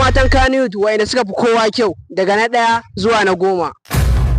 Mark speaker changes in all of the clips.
Speaker 1: Matan Kannywood wa'inda suka fi kowa kyau daga na ɗaya zuwa na 10.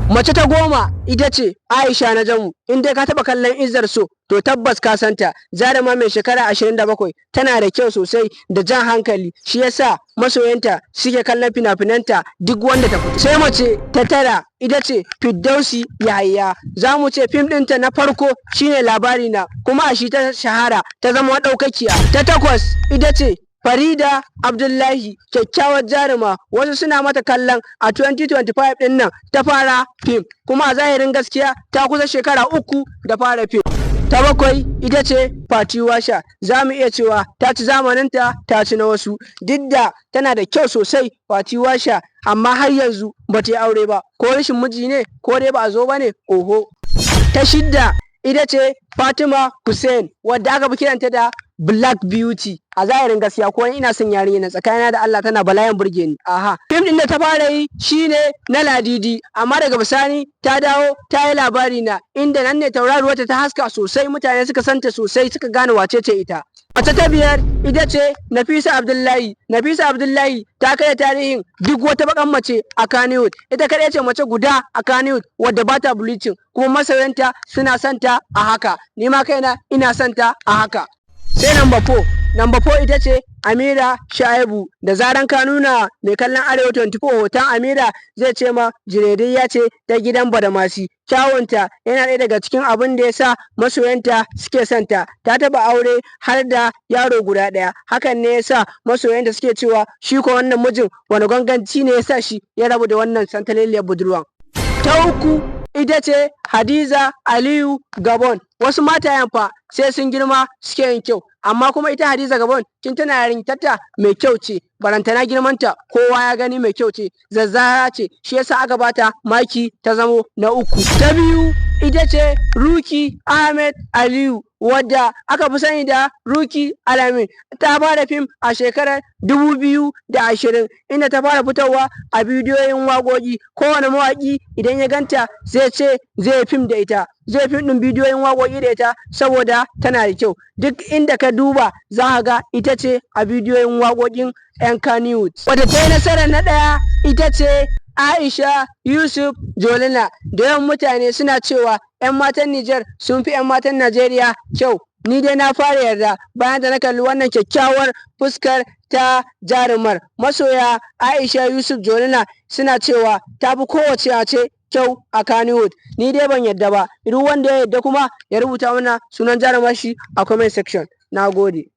Speaker 1: Mace ta 10 ita ce Aisha Najamu. In dai ka taɓa kallon Izzar So, to tabbas ka santa. Jaruma mai shekara 27, tana da kyau sosai da jan hankali, shi yasa masoyanta suke kallon fina-finanta duk wanda ta fito. Sai mace ta 9 ita ce Firdausi Yahaya. Za mu ce fim ɗinta na farko shine Labari Na, kuma a shi ta shahara, ta zama ɗaukakiya. Ta 8 ita ce Farida Abdullahi, kyakkyawar jaruma. Wasu suna mata kallon a 2025 din nan ta fara fim, kuma a zahirin gaskiya ta kusa shekara 3 da fara fim. Ta 7 ita ce Fati Washa. Za mu iya cewa ta ci zamaninta, ta ci na wasu. Duk da tana da kyau sosai Fati Washa, amma har yanzu ba ta yi aure ba, ko rashin miji ne, ko dai ba a zo ba ne, oho. Ta 6 ita ce Fatima Hussein, wadda aka fi kiranta da Black Beauty. A zahirin gaskiya ko ina son yarinya na tsakanina da Allah, tana bala'in burge ni. Aha, fim din da ta fara yi shine na Ladidi, amma daga bisani ta dawo ta yi Labari Na, inda nan ne tauraruwarta ta haska sosai, mutane suka santa sosai, suka gane wace ce ita. Mace ta 5 ita ce Nafisa Abdullahi. Nafisa Abdullahi ta kai tarihin duk wata bakan mace a Kannywood. Ita kaɗai ce mace guda a Kannywood wadda ba ta bleaching, kuma masoyanta suna santa a haka. Ni ma kaina ina santa a haka. Sai number 4. Number 4 ita ce Amira Shaibu. Da zaran ka nuna mai kallon Arewa 24 hoton Amira, zai ce ma jiredayya ce ta gidan Badamasi. Kyawunta yana ɗaya daga cikin abin da ya sa masoyanta suke santa. Ta taɓa aure har da yaro guda ɗaya. Hakan ne ya sa masoyanta suke cewa, shi ko wannan mijin wani ganganci ne ya sa shi ya rabu da wannan santaleliyar budurwan? Ta 3 ita ce Hadiza Aliyu Gabon. Wasu matayen fa sai sun girma suke yin kyau, amma kuma ita Hadiza Gabon tun tana yarintarta mai kyau ce, barantana girmanta, kowa ya gani mai kyau ce, zazzara ce, shi yasa aka bata maki ta zamo na 3. Ta 2 ita ce Ruki Ahmed Aliyu, wadda aka fi sani da Ruki Alamin. Ta fara fim a shekarar 2020, inda ta fara fitowa a bidiyoyin waƙoƙi. Kowane mawaƙi idan ya ganta zai ce zai fim da ita, zai fim ɗin bidiyoyin waƙoƙi da ita, saboda tana da kyau. Duk inda ka duba za ka ga ita ce a bidiyoyin waƙoƙin 'yan Kannywood. Wadda ta yi nasarar na 1 ita ce Aisha Yusuf Jolina. Da yawan mutane suna cewa 'yan matan Nijar sun fi 'yan matan Najeriya kyau. Ni dai na fara yarda bayan da na kalli wannan kyakkyawar fuskar ta jarumar. Masoya Aisha Yusuf Jolina suna cewa ta fi kowace ce kyau a Kannywood. Ni dai ban yarda ba. Duk wanda ya yarda kuma ya rubuta mana sunan jarumar shi a comment section. Na gode.